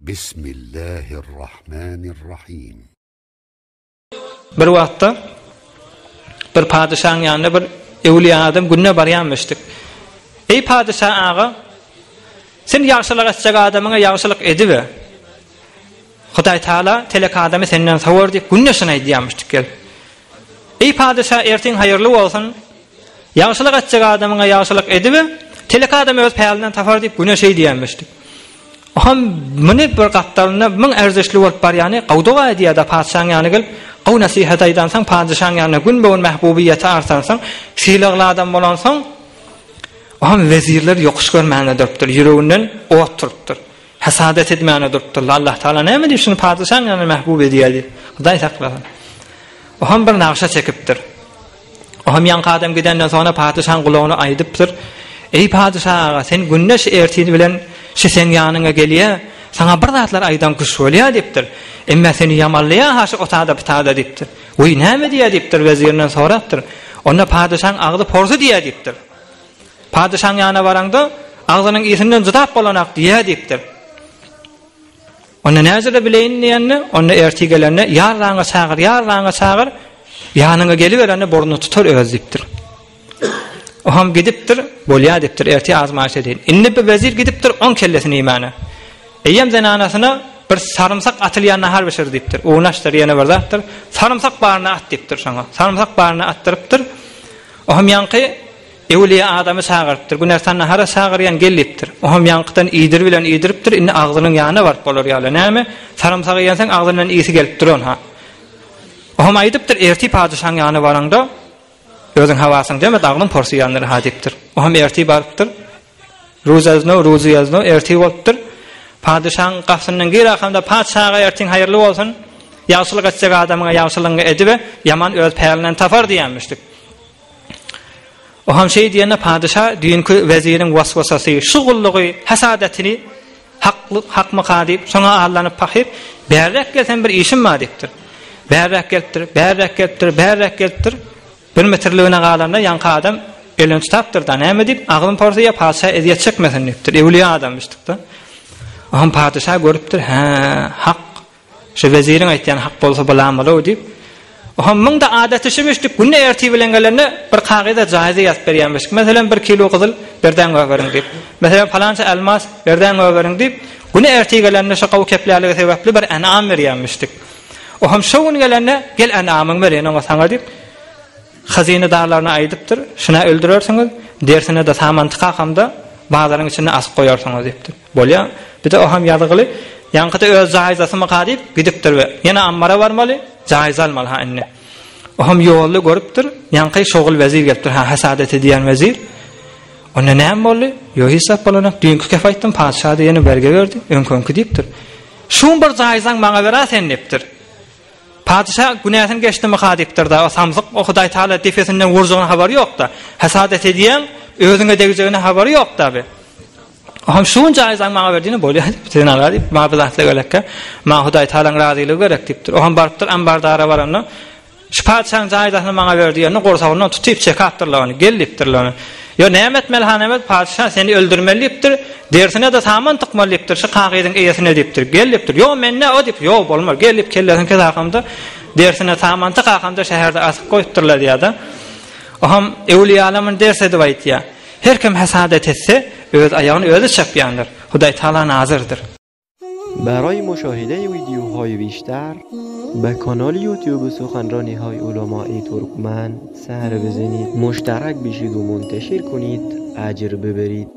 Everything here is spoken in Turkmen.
Bismillahirrahmanirrahim. Bir wagtda bir padyşaň ýanyna bir öwlüýä adam günde barýanmyşdyk. Eý padyşa aga, sen ýagşylyk etjek adamyňa ýagşylyk edibe. Hudaý Taala telek adamy senden sowar diýip günde şuny aýdýarmyşdyk gelip. Eý padyşa ertiň haýyrly bolsun. Ýagşylyk etjek adamyňa ýagşylyk edibe, telek adam öz pälinden tapar diýip güne şeý diýenmişdik. Ohm muny bir gapdalynda müň erzişli bolup barýany gowy doga edýär-de patyşaň ýanyna gelip, gowy nesihat aýdansoň, padyşaň ýanynda gün-be-gün mähbubyýeti artansoň, sylagly adam bolansoň, ohm wezirler ýokuş görmäne durupdyr, ýüreginden ot turupdyr. Hasadat edmäne durupdyrlar. Allah Taala näme diýip şuny patyşaň ýanynda mähbub edýär diýip. Hudaý saklasyn. Ohm bir nagşa çekipdir. Ohm ýaňky adam gidenden soňra patyşaň gulagyna aýdypdyr, Eý patyşa aga, sen günde şu ertir bilen şu seň ýanyňa gelýä, saňa bir zatlar aýdan kuş bolýa diýipdir. Emme seni ýamanlaýa-ha şu otada-pitada diýipdir. Wiý, näme diýýä diýipdir, wezirinden sorapdyr. Onda patyşaň agzy porsy diýýä diýipdir. Patyşaň ýanyna baraňda, agzynyň ysynydan jydap bolanak diýýä diýipdir. Onda näjele bileýin diýende, onda ertir gelende, ýarraňa çagyr, ýarraňa çagyr, ýanyňa geliberende burnuny tutar özi diýipdir. Oham gidipdir, bolýa diýipdir, ertir azmaýyş edeýin. Indi bir wezir gidipdir, oň kellesini iýmäne. Eýýäm zenanasyna bir sarymsak atylýan nahar bişir diýipdir. Un açdyr, ýene bir zatdyr. Sarymsak baryny at diýipdir şoňa. Sarymsak baryny atdyrypdyr. Oham ýaňky Öwlüýä adamy çagyrypdyr. Günortan nahara çagyrýan, gel diýipdir. Oňam ýaňkydan iýdir bilen iýdiripdir, indi agzynyň ýanyna baryp bolar ýaly. Näme, sarymsak iýensoň agzyndan ysy gelip duran-ha. Oňam aýdypdyr, Ertir padyşaň ýanyna baraňda, özüň hawasyň deme, agzyň porsuýandyr-ha diýipdir. Oňam ertir barypdyr. Ruzy ýazno, ruzy ýazno, ertir bolupdyr. Padyşaň gapysyndan gir akamda, Patyşaga ertiň haýyrly bolsun. Ýagşylyk etjek adamyňa ýagşylygyňy edibe, ýaman öz pälinden tapar diýenmişdik. O hem şeý diýende padyşa düýnki weziriň waswasasy, şu gullugy, hasadatini hakly hakmyka diýip, şoňa allanyp pahyr, bärräk gelsem bir işim bar diýipdir. Bärräk gelipdir, bärräk gelipdir, bärräk gelipdir. Bir metrligine galanda ýaňky adam elini tutapdyr-da, näme diýip, agzym porsuýa patyşa ezýet çekmesin diýipdir. Öwlüýä adamyşdyk-da. O hem patyşa görüpdir, hä, hak Şu weziriň aýtýany hak bolsa bolamylow diýip, ohm muňda adaty şümüşdik, günde ertir bilen gelende bir kagyza jaýza ýazyp berýänmişik. Meselem, bir kilo gyzyl berdäň gögeriň diýip. Meselem, palança almaz berdäň gögeriň diýip, güne ertir gelende şu gowy kepläligi sebäpli bir enam berýänmişdik. Ohm şo gün gelende, gel enamyňy bereýin oňa saňa diýip, hazynadarlaryna aýdypdyr, şuna öldürersiňiz, derisine-de saman tykakamda bazaryň içinde asyp goýarsyňyz diýipdir. Bolýa. Bir-de o hem ýazgyly. Ýaňky-da öz jaýzasymyka diýip, gidipdir we ýene ammara barmaly, jaýza almaly ha indi. O hem ýolda görüpdir, ýaňky şogul wezir gelipdir, ha hasadat edýän wezir. Onda näme boldy? Ýok hiç zat bolanok. Düýnki kep aýtdym, patyşa-da ýene bergi berdi, öňki-öňki diýipdir. Şuň bir jaýzaň maňa ber-a sen diýipdir. Patyşa günäsini geçdimika diýipdir-de, o samsyk, o Hudaý Tagala depesinden urjagyna habary ýok-da. Hasadat edýäň, özüňe degjegine habary ýok-da bi. Ohm şunça aýzaň maňa ber diýne bolýar diýip, sen ala diýip, maňa bir zatlar gerekkä. Maňa Hudaý Tagalaň razylygy gerek diýipdir. Ohm barypdyr ambardara baranda, şu patyşaň jaýdasyny maňa ber diýende gursagyndan tutyp çekapdyrlar ony. Gel diýipdirler ony. Ýo näme etmeli han emet, patyşa seni öldürmeli diýipdir. Derisine-de saman tykmaly diýipdir, şu kagyzyň eýesine diýipdir. Gel diýipdir. Ýo mende o diýip, ýo bolmaz. Gel diýip kellesini kes akamda, derisine saman tyk akamda şäherde asyp goýupdyrlar diýýär-de. Ohm öwlüýalar muny ders edip aýtýar. Her kim hasadat etse, öz aýagyny özi çapýandyr. Hudaý Taala nazyrdyr. برای مشاهده ویدیوهای بیشتر به کانال یوتیوب سخنرانی های علمای ترکمن سر بزنید مشترک بشید و منتشر کنید اجر ببرید.